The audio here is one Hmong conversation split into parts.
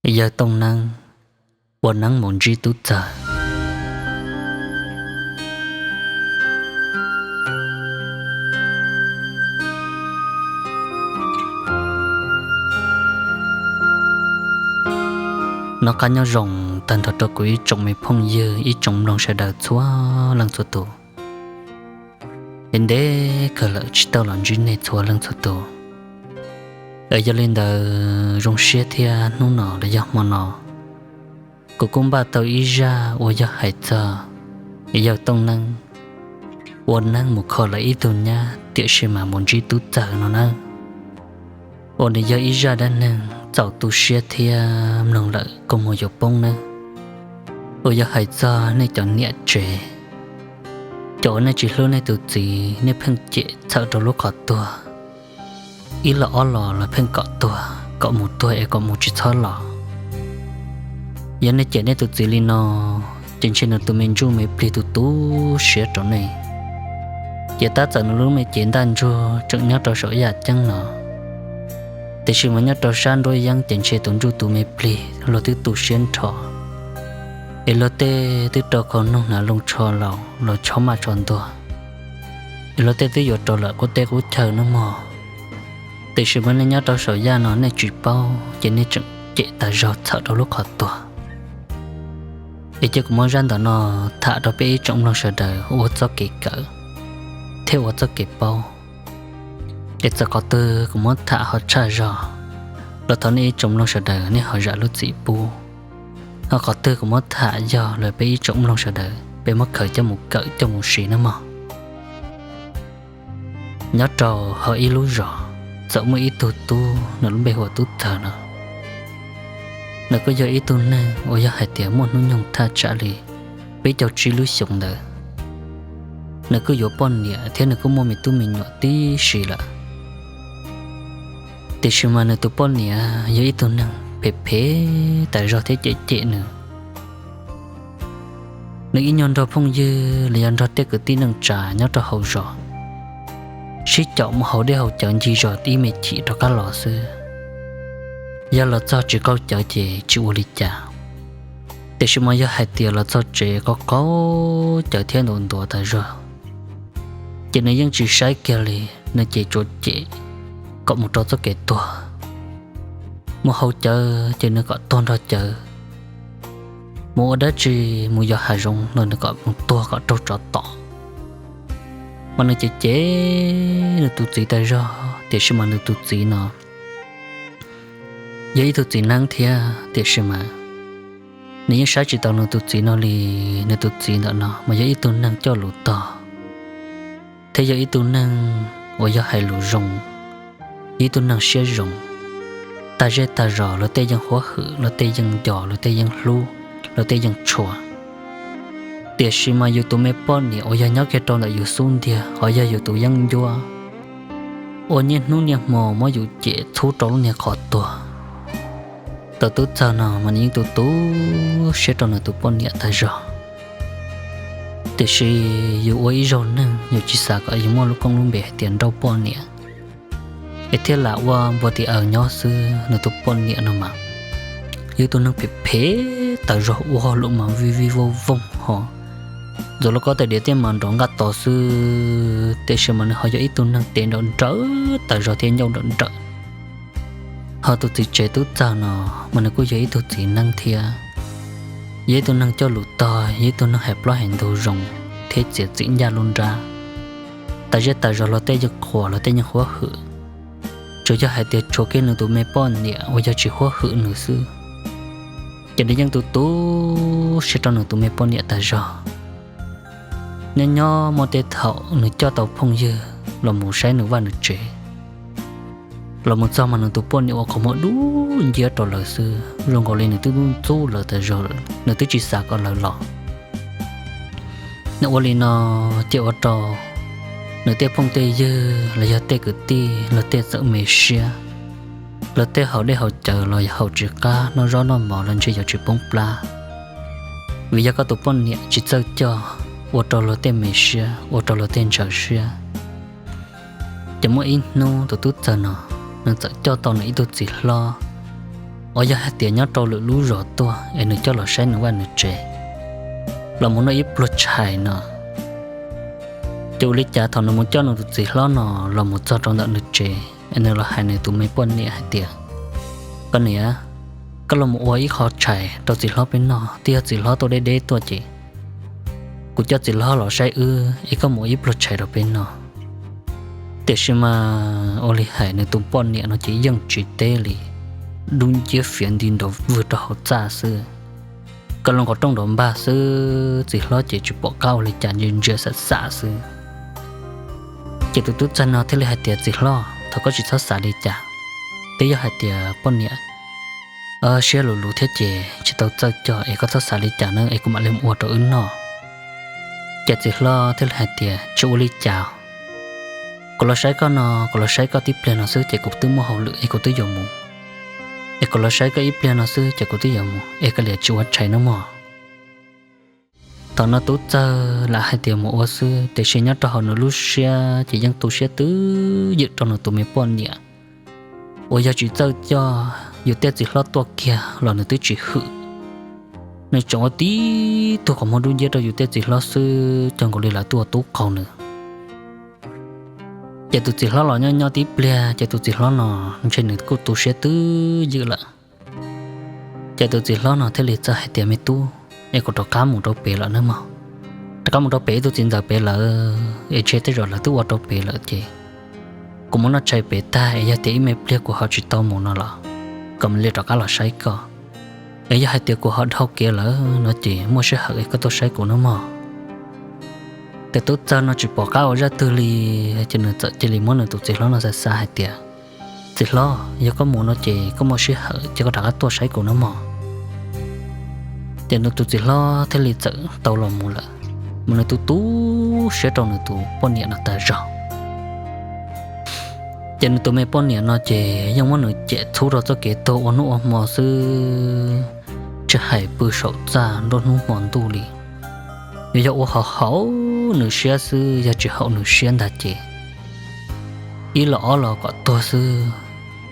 Yawg Tooj Neeb ua neeb mus ntsib tub txawg. Noj qab nyob zoo tag nrho rau kuv ib tsoom me phooj ywg, ib tsoom mloog sawv daws txhua leej txhua tus. Es ntev kawg lawm tsis tau los ntsib nej txhua leej txhua tus. Yog li ntawd zoo siab thiab hnub no los yog hmo no, kuv kuj npaj tau ib zaj uas yog hais txog yawg Tooj Neeb ua neeb mus kho lawv ib tug nyab tiam sis mas mus ntsib tub txawg no nawb. Uas nws yog ib zaj dab neeg txaus tu siab thiab mloog lawm kua muag yuav poob nawb. Uas yog hais txog nej cov niam tsev, cov uas nej tsis hlub nej tus txiv, nej pheej cem txhawm rau lub qhov tuag, ib los ob los los pheej kom tuag, kom mus tuag es kom mus tsis txhob los. Yog nej cem nej tus txiv li no, ces ntshe nws tus me ntsuj me plig tu tu siab rau nej. Ces tab txawm nws lub me cev ntaj ntsug tseem nyob rau saum yaj ceeb no, tiam sis mas nyob rau sab nruab yeeb ces ntshe tus ntsuj tus me plig luag twb tu siab nrho, es luag tej twb rau khau noog hnav loo tsho laus los tsho maj tsho ntuag, es luag tej twb yuav rau lawm qub teb qub chaw nawb mog. Tiam sis mas nej nyob rau saum yaj no nej tsis paub ces nej tseem cem tas zog txhawm rau lub qhov tuag. Es cia kuv muab zaj ntawm no tham rau peb ib tsoom mloog sawv daws ua txoj kev kawm thiab ua txoj kev paub. Es txawm qhov twg kuv muab tham ho tshaj zog los thov nej ib tsoom mloog sawv daws nej ho zam lub txim pub. Ho qhov twg kuv muab tham yog los peb ib tsoom mloog sawv daws peb muab khaws coj mus kawm coj mus siv nawb mog. Nyob rau hauv ib lub zos, txawm muaj ib tug tub, nws lub npe hu ua Tub Txawg no. Nws kuj yog ib tug neeg uas yog hais tias muaj hnub nyoog thaj tsam li peb caug tsib lub xyoos ntawd. Nws kuj yuav poj niam thiab nws kuj muaj me tub me nyuam tib si lawm. Tiam sis mas nws tus poj niam yog ib tug neeg phem phem tas zog thiab cem cem nws. Nws ib nyuag nrog phooj ywg los yog nrog tej kwv tij neej tsa nyob rau hauv zos sib caum mus haus dej haus cawv ncig zos ib me chim rov qab los xwb. Yog los txog tsis qaug cawv ces tsis ua li cas, tiam sis mas yog hais tias los txog tsev qaug qaug cawv thiab ntuav ntuav tas zog, ces nws yeej tsis saib kiag li, nws ces tsuas cem kom mus rau txoj kev tuag. Mus haus cawv ces nws kom tuag nrog cawv, mus ua dab tsi, mus yos hav zoov los nws kom mus tuag kom raug tsov tom. Mas nws cem cem nws tus txiv tas zog, tiam sis mas nws tus txiv no yog ib tug txiv neeb thiab, tiam sis mas nws yeej saib tsis taus nws tus txiv no li. Nws tus txiv ntawm no mas yog ib tug neeg coj lus tog thiab yog ib tug neeg uas yog hais lus zoo, yog ib tug neeg siab zoo. Tag zej tag zos luag tej yeej huab hwm, luag tej yeej nco, luag tej yeej hlub, luag tej yeej tshua. Tiam sis mas yus tus me poj niam uas yog nyob kiag rau ntawm yus xub ntiag ho yog yus tus yeeb ncuab, ua niaj hnub niaj hmo muab yus cem txhub rau lub niag qhov tuag. Tus Tub Txawg no mas nws yeej tu tu siab rau nws tus poj niam tag zog. Tiam sis yus ua ib zaug neeg yus tsis xav kom yus muaj lub koob lub npe hais tias nrauj poj niam, es thiaj lam ua npua tis aws nyob xwb. Nws tus poj niam no mas yog tus neeg phem phem tas zog, ua luam mas vij vij vooj vooj ho ntxuav lub kob tais diav thiab mas nrov nqaj tos xwb, tiam sis mas nws ho yog ib tug neeg tes nrawm nrawm tas zog thiab ncauj nrawm nrawm. Ho tus txiv tsev Tub Txawg no mas nws kuj yog ib tug txiv neeb thiab, yog ib tug neeg coj lus tog, yog ib tug neeg hais plaub hais ntug zoo thiab txiav txim ncaj lub nrab. Tag zej tag zos luag tej yeej qhuas, luag tej yeej huab hwm, tsuas yog hais tias tshuav kiag nws tus me poj niam uas yog tsis huab hwm nws xwb, ces nws yeej tu tu siab rau nws tus me poj niam tag zog. Nyob nyob muaj tej thaum nws coj tau phooj ywg los mus saib nws vaj nws tsev, los mus txog mas nws tus poj niam ua qhov muag dub nciab rau lawv xwb, zoo nkaus li nws twb ntxub lawv tas zog lawm, nws twb tsis xav kom lawv los. Nws ua li no ces ua rau nws tej phooj tej ywg los yog tej kwv tij los tej txawm me siab, los tej haus dej haus cawv los yog haus tsis qab, noj zaub noj mov los ntshe yuav tsis poob plab. Vim yog koj tus poj niam tsis txawj coj, ua rau luag tej me siab, ua rau luag tej ntshaw siab. Ces muaj ib hnub tus Tub Txawg no, nws txawm coj tau nws ib tug txiv hlob uas yog hais tias nyob rau lwm lub zos tuaj es nws coj los saib nws vaj nws tsev, los mus noj ib pluag tshais no. Ces ua li cas thaum nws mus coj nws tus txiv hlob no los mus txog rau ntawm nws tsev es nws los hais nws tus me poj niam hais tias, koj niam, koj los mus ua ib qho tshais rau txiv hlob peb noj, twb yog txiv hlob tuaj deb deb tuaj ces kuv coj txiv hlob los saib wb es koj mus ua ib pluag tshais rau peb noj. Tiam sis mas ua li hais nws tus poj niam no ces yeej tsis teb li, dub nciab fiav nti nrov vwg rau hauv txaj xwb. Koj los nqos rooj nrov npag xwb, txiv hlob ces tsis pom qab ua li cas, ntsia ntsia xam xam xwb. Ces tus tub txawg no thiaj li hais tias, txiv hlob, thov koj tsis txhob xav li cas. Twb yog hais tias poj niam siab luv luv thiab ces tsis tau txawj coj es koj txhob xav li cas na es kuv mam li ua rau wb noj. Ces txiv hlob thiaj li hais tias, tsis ua li cas. Kuv los saib koj no, kuv los saib koj tib pliag no xwb ces kuv twb muaj hauj lwm es kuv twb yuav mus. Es kuv los saib koj ib pliag no xwb ces kuv twb yuav mus es koj liam tsis ua tshais nawb mog. Thaum no tub txawg lam hais tias mus ua xwb, tiam sis nyob rau hauv nws lub siab ces yeej tu siab twb ywm rau nws tus me poj niam uas yog tsis txawj coj. Yus tej txiv hlob tuaj kiag los nws twb tsis hwm, nws tseem ua tib tug qhov muag dub nciab rau yus tej txiv hlob xwb, cog nkaus li lawv tuaj tub qaug nws. Ces tus txiv hlob los nyob nyob tib pliag ces tus txiv hlob no ntshe nws kuj tu siab twb ywm lawm. Ces tus txiv hlob no thiaj li txawm hais tias, me tub, es kuv rov qab mus rau pem lawm nawb mog. Rov qab mus rau pem ib tug txiv ntxawm pem lawm es ntshe tej zaum lawv twb ua rau pem lawm ces kuv mus noj tshais pem tag es yog tias ib me pliag kuv ho tsis tau mus no los kom mam li rov qab los saib koj. Es yog hais tias kuv ho dhau kev lawm no ces muaj sij hawm es koj tuaj saib kuv nawb mog. Ces tub txawg no tsis pom qab ua zaj twg li, ces nws txawm cia li muab nws tus txiv hlob no xav xav hais tias, txiv hlob, yog koj mus no ces koj muaj sij hawm ces koj rov qab tuaj saib kuv nawb mog. Ces nws tus txiv hlob thiaj li txawm tau los mus lawm, mas nws tu tu siab rau nws tus poj niam no tas zog. Ces nws tus me poj niam no ces yeej muab nws cem txhub rau txoj kev tuag ua hnub ua hmo xwb, tsis hais pw saum txaj nruab hnub hmo ntuj li. Yuav yog ua haum haum nws siab xwb, yog tsis haum nws siab ntag ces ib los ob los kom tuag xwb.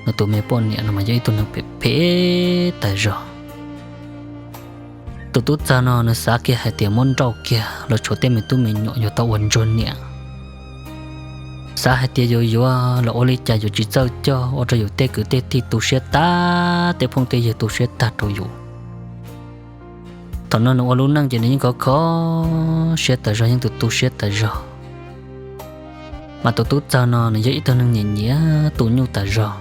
Nws tus me poj niam no mas yog ib tug neeg phem phem tas zog. Tus tub txawg no nws xav kiag hais tias muab nrauj kiag los tshuav tej me tub me nyuam yuav tau ua ntsuag niam. Xav hais tias yuav yuav los ua li cas yuav tsis txawj coj, ua rau yus tej kwv tej tij tu siab tag, tej phooj tej ywg tu siab tag rau yus. Thaum no nws ua lub neej ces nws yeej khov kho siab tas zog, yeej tu tu siab tas zog. Mas tus tub txawg no nws yog ib tug neeg nyiam nyiam tu nyuj tas zog,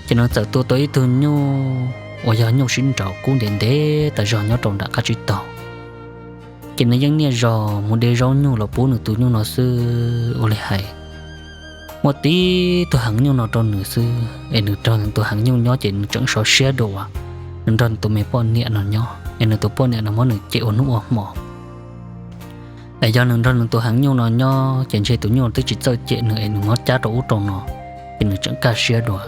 ces nws txawm tu tau ib tug nyuj uas yog nyuj sib nraus kub ntev ntev tas zog nyob rau nram qab tsib taug. Ces nws yeej niaj zaus mus de zaub nyuj los pub nws tus nyuj no xwb. Ua li hais, muaj tib tug heev nyuj no rau nws xwb es nws nrog nws tus heev nyuj nyob ces nws tseem sov siab dua nws nrog nws tus me poj niam no nyob es nws tus poj niam no muab nws cem ua hnub ua hmo. Es yog nws nrog nws tus heev nyuj no nyob ces ntshe tus nyuj twb tsis txawj cem nws es nws muab cab rau ub rau no, ces nws tseem kaj siab dua.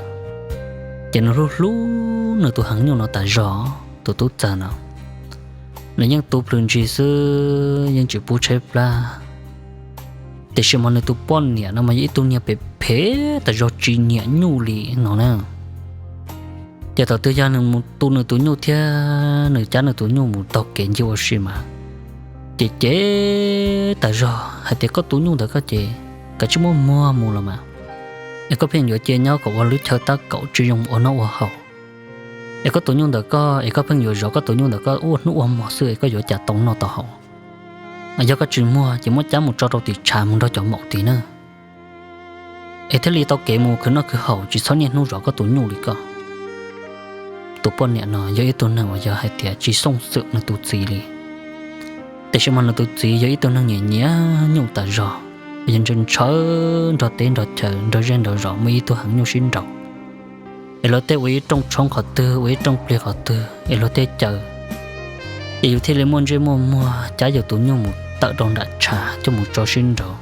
Ces nws hlub hlub nws tus heev nyuj no tas zog. Tus tub txawg no nws yeej tu plhws ntsis xwb, yeej tsis pub tshaib plab. Tiam sis mas nws tus poj niam no mas yog ib tug niag phem phem tas zog, tsis nyiam nyuj li no na. Ces thaum twg yog nws mus tu nws tus nyuj thiab nws cab nws tus nyuj mus taug kev ncig ua si mas ces cem tas zog hais tias, koj tus nyuj ntawd koj ces kav tsij muab muag mus los mas, es koj pheej yuav cia nyob kom ua lub chaw tab kaum tsis zoo ua noj ua haus. Es koj tus nyuj ntawm koj es koj pheej yuav zov koj tus nyuj ntawm koj ua hnub ua hmo xwb es koj yuav cas tau noj tau haus? Yog koj tsis muag ces muab cab mus tso rau tim tshav mus nrog cov maum tid na. Es thiaj li tau kev mus khwv noj khwv haus, tsis txhob niaj hnub zov koj tus nyuj li koj. Tus poj niam no yog ib tug neeg uas yog hais tias tsis xooj xwm nws tus txiv li, tiam sis mas nws tus txiv yog ib tug neeg nyiam nyiam nyuj tas zog, yog ntshaw ntshaw nrog teb nrog chaw nrog zej nrog zos muaj ib tug heev nyuj sib nraus. Es luag tej ua ib rooj tshoob qhov twg, ua ib rooj pliag qhov twg es luag tej caw, ces yus thiaj li muaj ntsej muaj muag cab yus tus nyuj mus tawm rau nram tshav coj mus tso sib nraus.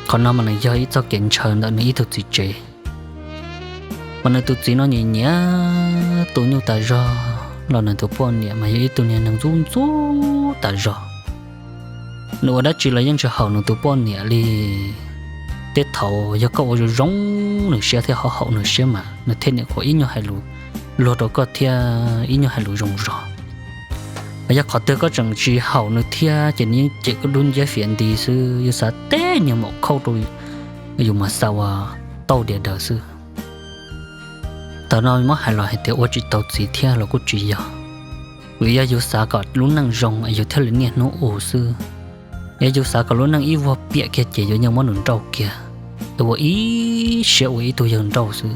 Qhov no mas nws yog ib txoj kev ntshaw ntawm nws ib tug txiv tsev. Mas nws tus txiv no nyiam nyiam tus nyuj tas zog los nws tus poj niam mas yog ib tug niag neeg ntxub ntxub tas zog. Nws ua dab tsi los yeej tsis haum nws tus poj niam li. Tej thaum yog koj ua zoo zoo nws siab thiab ho haum nws siab mas nws thiaj niam qhuav ib nyuag hais lus luag rau koj thiab ib nyuag hais lus zoo zog. Yog qhov twg koj tseem tsis haum nws thiab ces nws yeej cem koj dub nciab fiav nti xwb, yus xav teb niag maum khauj rau yus mas xav ua tauj diav daws xwb. Tam no muab hais los hais tias ua tsis tau txiv thiab los kuj tsis yog, vim yog yus xav kom lub neej zoo es yus thiaj li niaj hnub ua xwb. Yog yus xav kom lub neej ib vuag piam kiag ces yus yeej muab nws nrauj kiag, ua ib siab ua ib tug yawg nrauj xwb.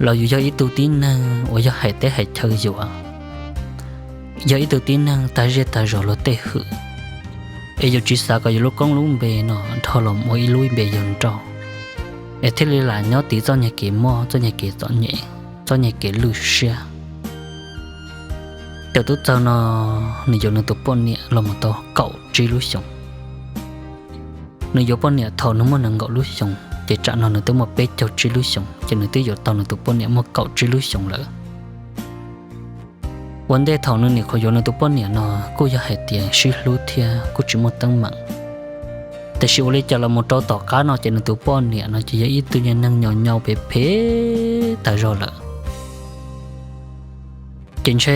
Los yus yog ib tug tib neeg uas yog hais teb hais chaw yuav, yog ib tug tib neeg tag zej tag zos luag tej hwm, es yus tsis xav kom yus lub koob lub npe no dhau los ua ib lub npe yawg nrauj, es thiaj li lam nyob tiv txoj nyuag kev mob, txoj nyuag kev txom nyem, txoj nyuag kev lwj siab. Ces tub txawg no nws yuav nws tus poj niam los mus tau kaum tsib lub xyoos. Nws yuav poj niam thaum nws muaj nees nkaum lub xyoos, ces tsam no nws twb muaj peb caug tsib lub xyoos, ces nws twb yuav tau nws tus poj niam muaj kaum tsib lub xyoos lawm. Ua ntej thaum nws nim qhuav yuav nws tus poj niam no kuj yog hais tias sib hlub thiab kuj tsis muaj teeb meem, tiam sis ua li cas los mus rau tom qab no ces nws tus poj niam no ces yog ib tug nyuag neeg nyo nyau phem phem tas zog lawm. Ces ntshe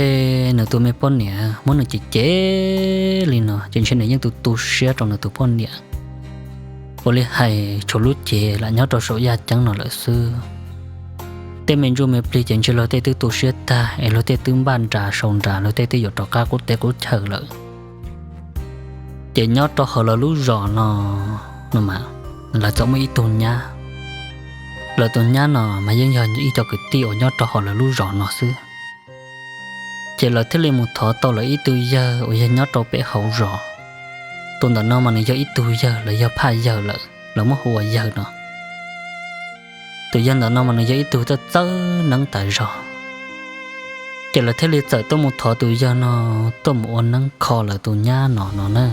nws tus me poj niam muab nws cem cem li no, ces ntshe nws yeej tu tu siab rau nws tus poj niam. Ua li hais tshuav lub cev lam nyob rau saum yaj ceeb no lawm xwb. Tej me ntsuj me plig ces ntshe luag tej twb tu siab tag es luag tej twb npaj nra sau nra, luag tej twb yuav rov qab qub teb qub chaw lawm. Ces nyob rau hauv lawv lub zos no, no mas lawv txawm muaj ib tug nyab. Lawv tus nyab no mas yeej yog ib co kwv tij uas nyob rau hauv lawv lub zos no xwb. Ces lawv thiaj li mus thov tau lawv ib tug yawg uas yog nyob rau pem hauv zos. Tus ntawm no mas nws yog ib tug yawg, lawv yog phaj yawg lawm, lawv muab hu ua yawg no. Tus yawg ntawm no mas nws yog ib tug txawj txawj neeb tas zog. Ces lawv thiaj li txawm tuaj mus thov tus yawg no tuaj mus ua neeb kho lawv tus nyab no no na.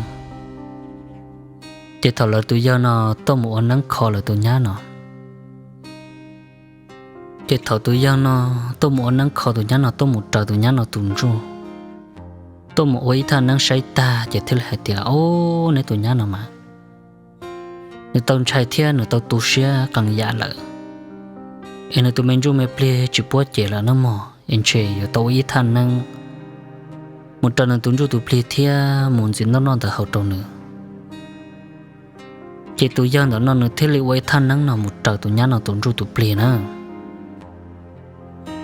Ces thaum lawv tus yawg no tuaj mus ua neeb kho lawv tus nyab no, ces thaum tus yawg no tuaj mus ua neeb kho tus nyab no, tuaj mus raws tus nyab no tus ntsuj, tuaj mus ua ib thaj neeb saib tag ces thiaj li hais tias, Ob, neb tus nyab no mas nws tau ntshai thiab nws tau tu siab qee yam lawm, es nws tus me ntsuj me plig tsis puab cem lawm nawb mog, es ntshe yuav tau ua ib thaj neeb mus raws nws tus ntsuj tus plig thiab mus ntxiv noj noj ntawd haus rau nws. Ces tus yawg ntawm no nws thiaj li ua ib thaj neeb no mus raws tus nyab no tus ntsuj tus plig na.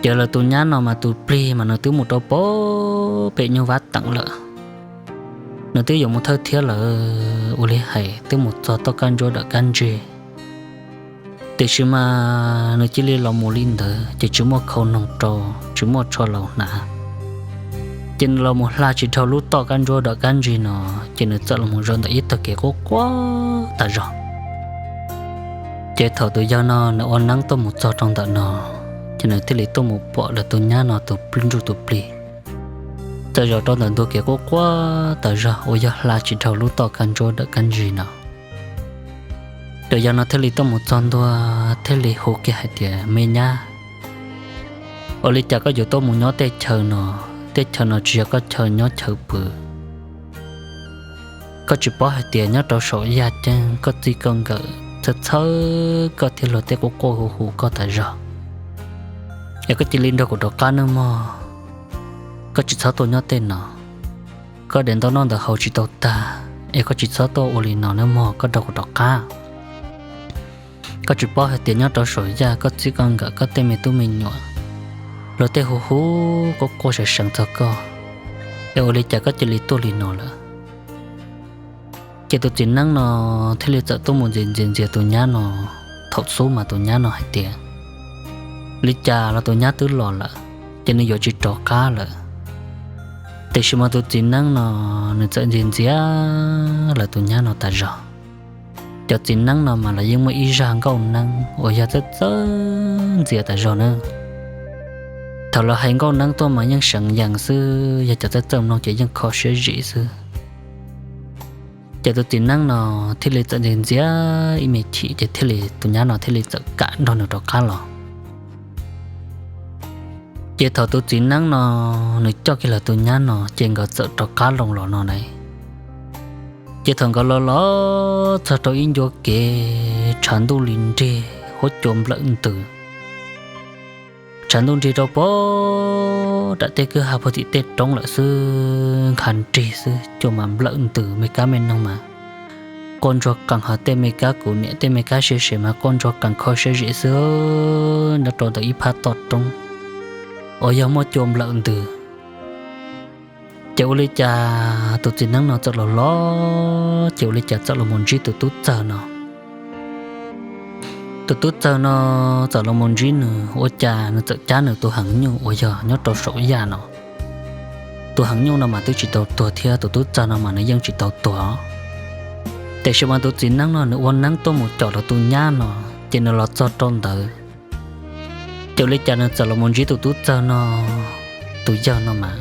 Ces lawv tus nyab no mas tus plig mas nws twb mus rau pem nyuj vab teem lawm, nws twb yuav mus thawj thiab lawm, ua li hais twb mus txog toj kab ntsuab dawm kab ntsig. Tiam sis mas nws cia li los mus li ntawd ces tsis muaj khau noog rau, tsis muaj tsho laus hnav. Ces nws los mus hla tsis dhau lub toj kab ntsuab dawm kab ntsig no, ces nws txawm los mus zaum ntawm ib tog kev quaj quaj tas zog. Ces thaum tus yawg no nws ua neeb tuaj mus txog rau ntawm no, ces nws thiaj li tuaj mus pom lawv tus nyab no tus ntsuj tus plig txawm zaum rau ntawm ntug kev quaj quaj tas zog uas yog hla tsis dhau lub toj kab ntsuab dawm kab ntsig no. Tus yawg no thiaj li tuaj mus txog ntua, thiaj li hu kiag hais tias, Me nyab, ua li cas koj yuav tuaj mus nyob tej chaw no? Tej chaw no tsis yog koj chaw nyob chaw pw. Koj tsis paub hais tias nyob rau saum yaj ceeb koj txij koj nkawm txhawj txhawj koj thiab luag tej quaj quaj hu hu koj tas zog. Es koj cia li nrog kuv rov qab nawb mog, koj tsis txhob tuaj nyob tej no. Koj daim ntaub noj ntawm haus tsis tau tag, es koj tsis txhob tuaj ua li no nawb mog, koj nrog kuv rov qab. Koj tsis paub hais tias nyob rau saum yaj koj txij koj nkawm koj tej me tub me nyuam, luag tej hu hu quaj quaj seev seev txog koj, es ua li cas koj cia li tuaj li no lawm? Ces tus txiv neeb no thiaj li txawm tuaj mus ntxias ntxias ntxias tus nyab no. Thaum xub mas tus nyab no hais tias, Li cas los tus nyab twb los lawm, ces nws yuav tsis rov qab lawm. Tiam sis mas tus txiv neeb no nws txawm ntxias ntxias lawv tus nyab no tas zog. Cov txiv neeb no mas lawv yeej muaj ib zaj nkauj neeb uas yog txawj txawj ntxias tas zog na. Thaum lawv hais nkauj neeb tuaj mas yeej seev yees xwb, yog cov txawj txawj mloog ces yeej kho siab zim xwb. Ces tus txiv neeb no thiaj li txawm ntxias ntxias ib me chim ces thiaj li tus nyab no thiaj li txawm kam nrog nws rov qab los. Ces thaum tus txiv neeb no nws coj kiag lawv tus nyab no ces nkawd txawm rov qab loo los no na. Ces thaum nkawd los los txog rau ib ncua kev tshav ntuj li nrig huab cua nplawm ntws, Tshav ntuj nrig rau pem nram tej kwj ha puag tim tej roob lawm xwb, nkhav nrig xwb, cua mas nplawm ntws, me kab me noog mas quaj ntsuag qees, ho tej me kab kuv niam tej me kab siab sev mas quaj ntsuag qees kho siab zim xwb, nyob rau ntawm ib phab toj roob uas yog muaj cua nplawm ntws. Ces ua li cas tus txiv neeb no txawm los los, ces ua li cas txawm los mus ntsib tus tub txawg no. Tus tub txawg no txawm los mus ntsib nws, ua cas nws txawm cab nws tus heev nyuj uas yog nyob rau saum yaj no. Tus heev nyuj no mas twb tsis tau tuag thiab, tus tub txawg no mas nws yeej tsis tau tuag. Tiam sis mas tus txiv neeb no nws ua neeb tuaj mus caum los tus nyab no, ces nws los txog rau ntawd, ces ua li cas nws txawm los mus ntsib tus tub txawg no, tus yawg no mas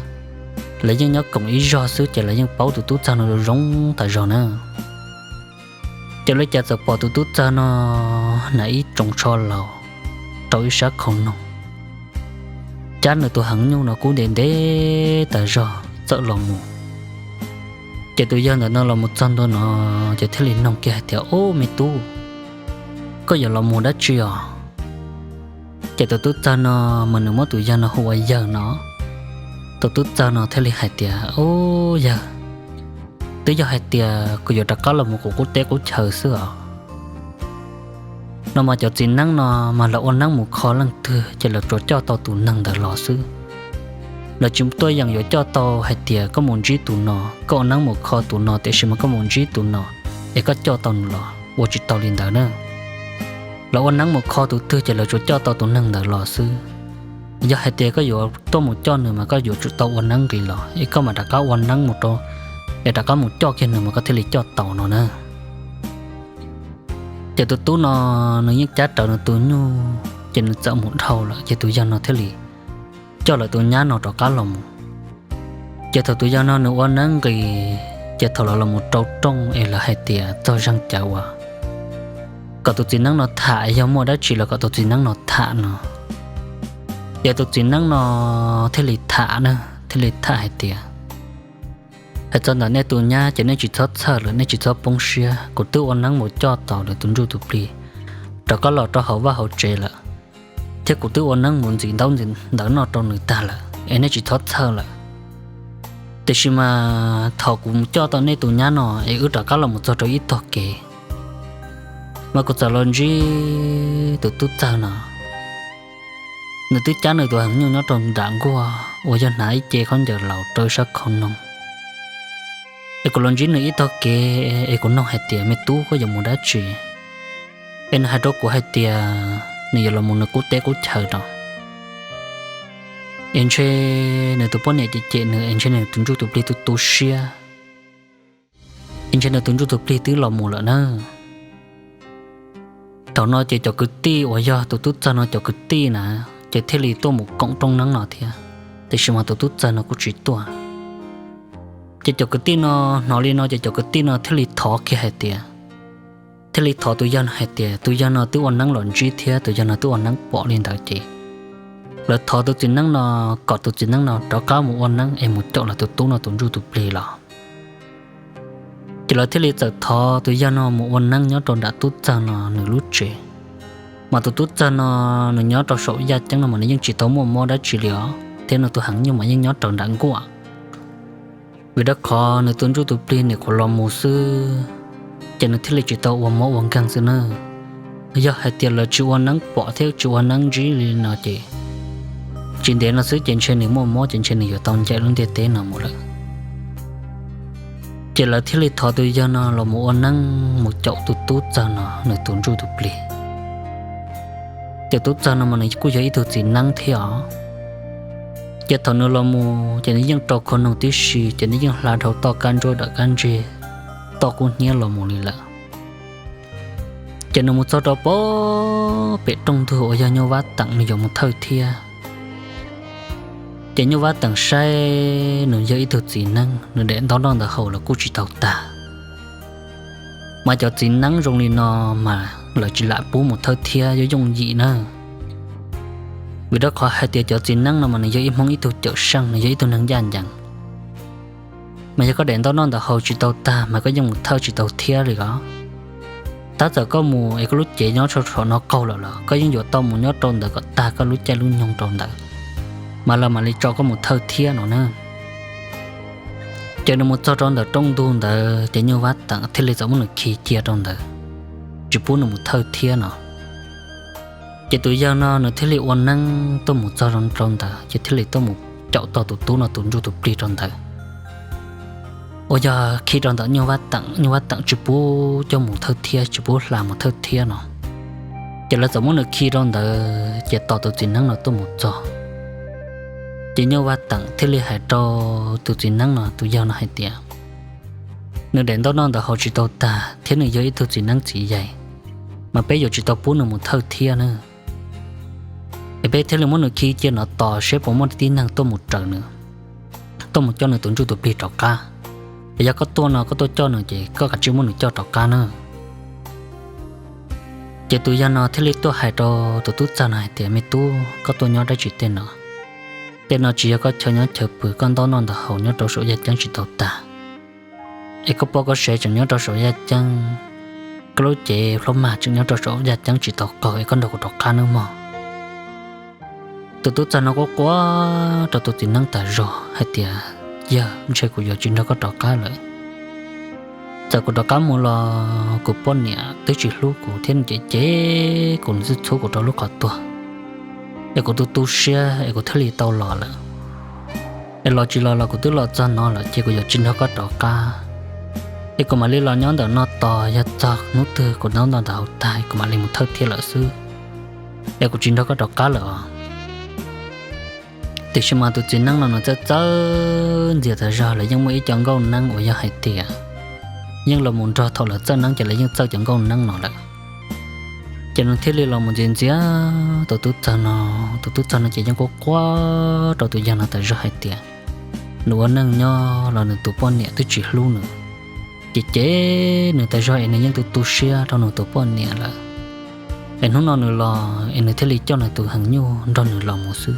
lawv yeej nyob koom ib zog xwb, ces lawv yeej paub tus tub txawg no zoo tas zog na. Ces ua li cas txawm pom tus tub txawg no hnav ib tsoos tsho laus rau ib sab khau noog, cab nws tus heev nyuj no kub ntev ntev tas zog txawm los mus. Ces tus yawg ntawm no los mus txog ntua no, ces thiaj li noog kiag hais tias, Ub, me tub, koj yuav los mus dab tsi os? Ces tus tub txawg no mas nws muab tus yawg no hu ua yawg no. Tus tub txawg no thiaj li hais tias, Ub yawg, twb yog hais tias kuv yuav rov qab los mus kuv qub teb qub chaw xwb os. No mas cov txiv neeb no mas lawv ua neeb mus kho leej twg ces lawv tsuas coj tau tus neeg ntawd los xwb. Lawv tsis tuaj yeem yuav coj tau hais tias koj mus ntsib tus no, koj ua neeb mus kho tus no tiam sis mas koj mus ntsib tus no es koj coj tau nws los, ua tsis tau li ntawd na. Lawv ua neeb mus kho tus twg ces lawv tsuas coj tau tus neeg ntawd los xwb. Yog hais tias koj yuav tuaj mus coj nws mas koj yuav tsum tau ua neeb nqis los es koj mam rov qab ua neeb mus rau, es rov qab mus coj kiag nws mas koj thiaj li coj tau no na. Ces tus tub no nws yeej cab rawv nws tus nyuj ces nws txawm mus dhau lawm, ces tus yawg no thiaj li coj lawv tus nyab no rov qab los mus. Ces thaum tus yawg no nws ua neeb nqis, ces thaum lawv los mus rau rooj es lawv hais tias txog zeeg cawv uas kom tus txiv neeb no tham, yog muaj dab tsi los kom tus txiv neeb no tham no, ces tus txiv neeb no thiaj li tham na, thiaj li tham hais tias, Hais txog ntawm nej tus nyab ces nej tsis txhob txhawj lawm, nej tsis txhob poob siab, kuv twb ua neeb mus coj tau lawv tus ntsuj tus plig rov qab los rau hauv vaj hauv tsev lawm, thiab kuv twb ua neeb mus ntxim ntaub ntxim ntawv noj rau nws tag lawm es nej tsis txhob txhawj lawm. Tiam sis mas thaum kuv mus coj tau nej tus nyab no es wb rov qab los mus txog rau ib tog kev, mas kuv txawm los ntsib tus tub txawg no, nws twb cab nws tus heev nyuj nyob rau nram nkuaj uas yog hnav ib ce khaub ncaws laus rau ib sab khau noog. Es kuv los ntsib nws ib tog kev es kuv noog hais tias, Me tub, koj yuav mus dab tsi? Es nws hais rau kuv hais tias nws yuav los mus nws qub teb qub chaw no. Es ntshe nws tus poj niam cem cem nws, es ntshe nws tus ntsuj tus plig tu tu siab, es ntshe nws tus ntsuj tus plig twb los mus lawm na. Thaum no ces cov kwv tij uas yog tus tub txawg no cov kwv tij na, ces thiaj li tuaj mus koom rooj neeb no thiab, tiam sis mas tus tub txawg no kuj tsis tuaj. Ces cov kwv tij no hnov li no ces cov kwv tij no thiaj li thov kiag hais tias, thiaj li thov tus yawg no hais tias tus yawg no twb ua neeb los ntsib thiab tus yawg no twb ua neeb pom li ntawd ces lawv thov tus txiv neeb no kom tus txiv neeb no rov qab mus ua neeb es mus caum lawv tus tub no tus ntsuj tus plig los. Ces lawv thiaj li txawm thov tus yawg no mus ua neeb nyob rau nram tub txawg no nws lub tsev. Mas tus tub txawg no nws nyob rau saum yaj ceeb no mas nws yeej tsis tau muaj mob dab tsi li os, thiab nws tus heev nyuj mas yeej nyob rau nram nkuaj. Vim rau qhov nws tus ntsuj tus plig nim qhuav los mus xwb, ces nws thiaj li tsis tau ua mob ua nkeeg xwb na. Yog hais tias lawv tsis ua neeb pom thiab tsis ua neeb ntsib li no ces tsis ntev no xwb ces ntshe nws muaj mob ces ntshe nws yuav tau ncaim lub ntiaj teb no mus lawm. Ces lawv thiaj li thov tus yawg no los mus ua neeb mus caum tus tub txawg no nws tus ntsuj tus plig. Ces tub txawg no mas nws kuj yog ib tug txiv neeb thiab os. Ces thaum nws los mus ces nws yeej rau khau noog tib si, ces nws yeej hla dhau toj kab ntsuab dawm kab ntseg, toj kub hnyiab los mus li lawm. Ces nws mus txog rau pem rooj ntug uas yog nyuj vab teem nws yuav mus thawj thiab. Ces nyuj vab teem saib nws yog ib tug txiv neeb, nws daim ntaub noj ntawd haus los kuj tsis tau tag. Mas cov txiv neeb zoo li no mas lawv tsis lam pub mus thawj thiab yooj yooj yim na. Vim rau qhov hais tias cov txiv neeb no mas nws yog ib hmoob ib tug cawm seej, nws yog ib tug neeg ncaj ncees. Mas yog koj daim ntaub noj ntawd haus tsis tau tag mas koj yeej mus thawj tsis tau thiab li os. Tab txawm koj mus es koj lub cev nyob rau saum no qaug lawm los koj yeej yuav tau mus nyob rau ntawd kom tag koj lub caij lub nyoog rau ntawd, mas lawv mam li tso koj mus thawj thiab no na. Ces nws mus txog rau ntawm rooj ntug ntawd ces Nyuj Vab Teem thiaj li txawm muab nws khi cia rau ntawd, tsis pub nws mus thawj thiab no. Ces tus yawg no nws thiaj li ua neeb tuaj mus txog rau ntawd ces thiaj li tuaj mus caum tau tus tub no tus ntsuj tus plig rau ntawd. Uas yog khi rau ntawm Nyuj Vab Teem, Nyuj Vab Teem tsis pub coj mus thawj thiab, tsis pub hla mus thawj thiab no. Ces lawv txawm muab nws khi rau ntawd ces tos tus txiv neeb no tuaj mus txog. Ces Nyuj Vab Teem thiaj li hais rau tus txiv neeb no tus yawg no hais tias, nws daim ntaub noj ntawd haus tsis tau tag thiab nws yog ib tug txiv neeb txiv yaig, mas peb yuav tsis tau pub nws mus thawj thiab na. Es peb thiaj li muab nws khi cia no tos seb puas muaj tib neeg tuaj mus raws nws, tuaj mus coj nws tus ntsuj tus plig rov qab. Es yog koj tuaj no koj tuaj coj nws ces koj kav tsij muab nws coj rov qab na. Ces tus yawg no thiaj li tuaj hais rau tus tub txawg no hais tias, me tub, koj tuaj nyob dab tsi tej no? Tej no tsis yog koj chaw nyob chaw pw, koj ntaub noj ntawd haus nyob rau saum yaj ceeb tsis tau tag, es koj poj koj sev tseem nyob rau saum yaj ceeb, koj lub cev hlaub mag tseem nyob rau saum yaj ceeb tsis tau qaug, es koj nrog kuv rov qab nawb mog. Tus tub txawg no quaj quaj rau tus txiv neeb tas zog hais tias, yawg, ntshe kuv yuav tsis nrog koj rov qab lawm. Txawm kuv rov qab mus los kuv poj niam twb tsis hlub kuv thiab, nws cem cem kuv, nws txhub txhub kuv rau lub qhov tuag, es kuv tu tu siab es kuv thiaj li tau los lawm. Es los tsis los los kuv twb los txog no lawm ces kuv yuav tsis nrog koj rov qab. Es kuv mam li los nyob ntawm no tos, yog txog hnub twg kuv ntaub noj ntawd haus tag kuv mam li mus thawj thiab lawm xwb, es kuv tsis nrog koj rov qab lawm os. Tiam sis mas tus txiv neeb no nws txawj txawj ntxias tas zog, lawv yeej muaj ib co nkauj neeb uas yog hais tias yeej los mus nrog thaum lawv txawj neeb ces lawv yeej txawj cov nkauj neeb no lawm. Ces nws thiaj li los mus ntxias ntxias tus tub txawg no. Tus tub txawg no ces yeej quaj quaj rau tus yawg no tas zog hais tias nws ua neej nyob los nws tus poj niam twb tsis hlub nws, cem cem nws tas zog es nws yeej tu tu siab rau nws tus poj niam lawm. Es hnub no nws los es nws thiaj li coj nws tus heev nyuj nrog nws los mus xwb.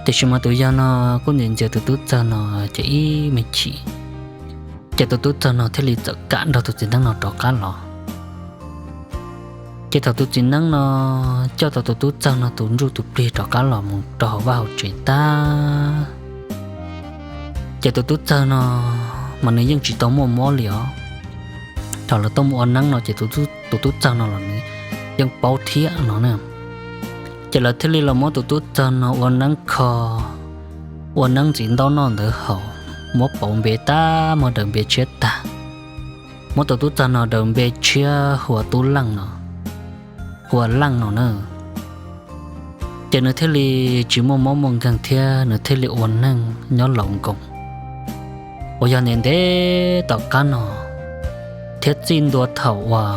Tiam sis mas tus yawg no kuj ntxias ntxias tus tub txawg no ces ib me chim, ces tus tub txawg no thiaj li txawm kam nrog tus txiv neeb no rov qab los. Ces thaum tus txiv neeb no coj tau tus tub txawg no tus ntsuj tus plig rov qab los mus rau hauv vaj hauv tsev tag, ces tus tub txawg no mas nws yeej tsis tau muaj mob li os. Thaum lawv tuaj mus ua neeb no ces tus tub txawg no los nws yeej paub thiab no na. Ces lawv thiaj li los muab tus tub txawg no ua neeb kho, ua neeb ntxiv ntaub noj ntawd haus, muab pauv npe tag, muab daws npe tshiab tag, muab tus tub txawg no daws npe tshiab hu ua Tub Leej no, hu ua Leej no na. Ces nws thiaj li tsis muaj mob muaj nkeeg thiab nws thiaj li ua neej nyob laus nkoos uas yog ntev ntev tom qab no, thiab txij ntua thaum uas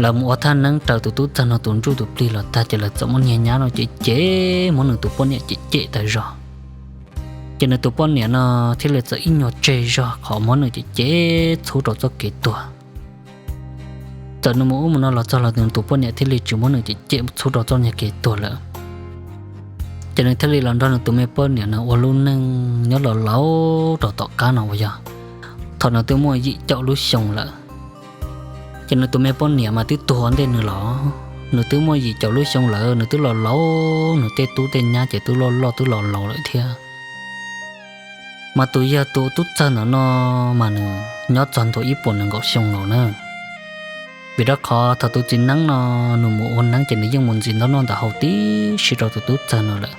lawv mus ua thaj neeb raws tus tub txawg no tus ntsuj tus plig los tag ces lawv txawm muab niag nyab no cem cem, muab nws tus poj niam cem cem tas zog. Ces nws tus poj niam no thiaj li txawm ib nyuag tseg zog qhov muab nws cem cem txhub rau txoj kev tuag. Txawm nws mus ub mus no los txog los nws tus poj niam thiaj li tsis muab nws cem cem txhub rau txoj niag kev tuag lawm. Ces nws thiaj li los nrog nws tus me poj niam no ua lub neej nyob laus laus rau tom qab no uas yog thaum nws twb muaj yim caum lub xyoo lawm. Ces nws tus me poj niam mas twb tuag ua ntej nws los, nws twb muaj yim caum lub xyoo lawm, nws twb los laus, nws tej tub tej nyab ces twb loj loj twb los laus lawm thiab. Mas tus yawg tus tub txawg ntawm no mas nws nyob txog ntua ib puas nees nkaum xyoo nkaus na. Vim rau qhov thaum tus txiv neeb no nws mus ua neeb ces nws yeej mus ntxiv ntaub noj ntawd haus tib si rau tus tub txawg no lawm.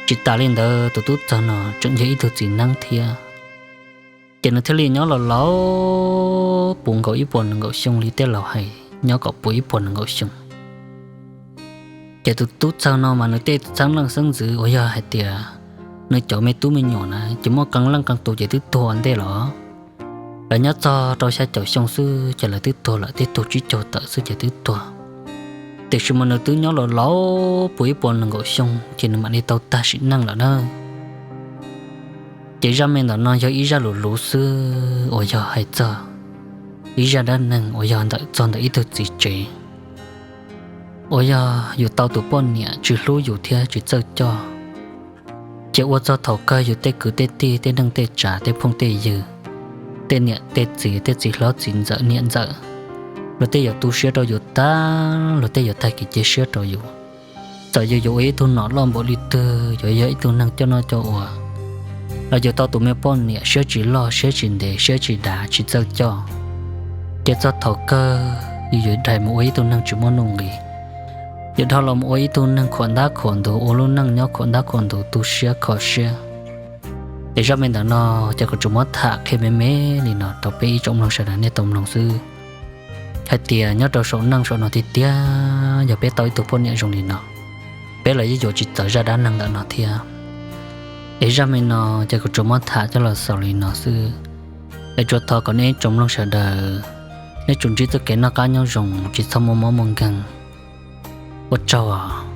Tsis tas li ntawd tus tub txawg no tseem yog ib tug txiv neeb thiab. Ces nws thiaj li nyob laus laus puv nkaus ib puas nees nkaum xyoo li tej laus hais, nyob kom puv ib puas nees nkaum xyoo. Ces tus tub txawg no mas nws tej xeeb leej xeeb ntxwv uas yog hais tias nws cov me tub me nyuam na ces muaj qee leej qee tus ces twb tuag ua ntej los. Lawv nyob txog rau xya caum xyoo xwb ces lawv twb tuag lawm, tej tug tsib caug tawm xwb ces twb tuag. Tiam sis mas nws twb nyob laus laus puv ib puas nees nkaum xyoo ces nws mam li tau tag sim neej lawm na. Ces zaj me ntawm no yog ib zaj lus luv xwb uas yog hais txog ib zaj dab neeg uas yog ntawm txog ntawm ib tug txiv tsev uas yog yus tau tus poj niam tsis hlub yus thiab tsis txawj coj. Ces ua txog thaum kawg yus tej kwv tej tij, tej neej tej tsav, tej phooj tej ywg, tej niam tej txiv, tej txiv hlob txiv ntxawm niam ntxawm, luag tej yuav tu siab rau yus tag, luag tej yuav tag kev cia siab rau yus. Txawm yus yuav ua ib tug nom loj npaum li twg, yuav yog ib tug neeg coj noj coj ua, los yus tau tus me poj niam siab tsis loj, siab tsis ntev, siab tsis dav, tsis txawj coj, ces txog thaum kawg yus yuav dai mus ua ib tug neeg tsis muaj nuj nqis. Yuav dhau los mus ua ib tug neeg khuam ntab khuam ntug, ua lub neej nyob khuam ntab khuam ntug, tu siab kho siab. Es zaj me ntawm no ces kuv tsuas muab tham qhia me me li no rau peb ib tsoom mloog sawv daws nej tau mloog xwb, hais tias nyob rau saum neej saum no tiag tiag, yog peb tau ib tug poj niam zoo li no, peb los yeej yuav tsis txawv zaj dab neeg ntawm no thiab. Es zaj me no ces kuv tsuas muab tham coj los xaus li no xwb. Es tsuas thov kom nej ib tsoom mloog sawv daws, nej tsum ntsib txoj kev noj qab nyob zoo, tsis txhob muaj mob muaj nkeeg. Ua tsaug.